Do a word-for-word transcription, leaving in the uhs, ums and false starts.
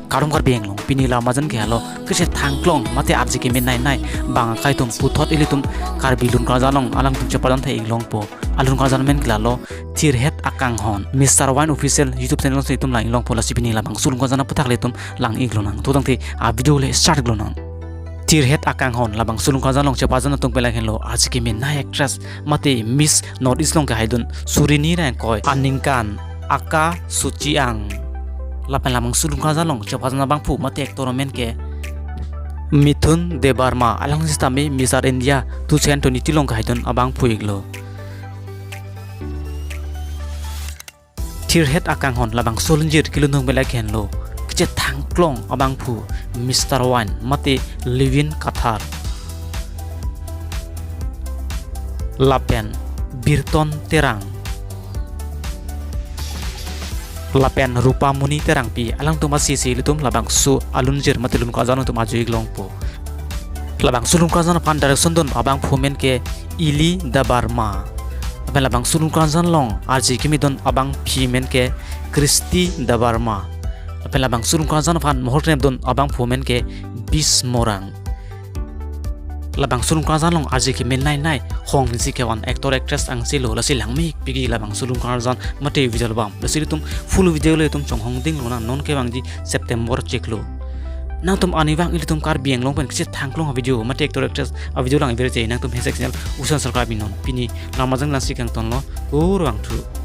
Kardom Karbi Anglong, pini la majan ke halo kechethang klong mate arje kemenei nei bang akai atum puthot ilitum Karbi Lun Karjan along alangtum chepadan the-ik longpo. Alun Karjan amen ke lalo Thirhet Akanghon. Mister Wine Official YouTube channel si itum lang-ik longpo, lasi pini labangso lun karjan aphuthak le itum lang-ik lonang. To tangte a video le start-ik lonang. Thirhet Akanghon labangso lun karjan along chepadan atum penang henlo arje kemenei actress mate Miss North East along kehaidun Surini Rengkoi, aningkan Aka Suchiang. Lapen labangso lun karjan along chepadan abangphu mate actor amen ke Mithun Debbarma, alang sitame Mister India two thousand twenty-two along kehaidun abangphu iklo. Thirhet Akanghon labangso alunjir kelun atum penang henlo kechethang klong abangphu Mister Wine mate Levin Kathar, lapen Birton Terang, lapen Rupamoni Terangpi, alangtum asisi ilitum labangso alunjir mate lun karjan atum arju-ik longpo. Labangso lun karjan aphan direction dun abangphu amen ke Ili Debbarma. Lapen labangso lun karjan along arje kemedun abangpi amen ke Christy Debbarma. Lapen labangso lun karjan aphan mohor kenep dun abangphu amen ke Bis Morang. Labangso lun karjan along arje kemenei nei hong pensi ke-on actor actress angse lo, lasi langmepik-ik labangso lun karjan mate video album. Lasi itum full video le itum chonghong ding lonang, non kevangji September chiklo. Nangtum arnivang ilitum Karbi Anglong pen kechethang klong a video mate actor actress a video lang-ik verje nangtum hashtag channel usan subscribe-ik non. Pini la majan lang si kangtonlo, kurvangthu.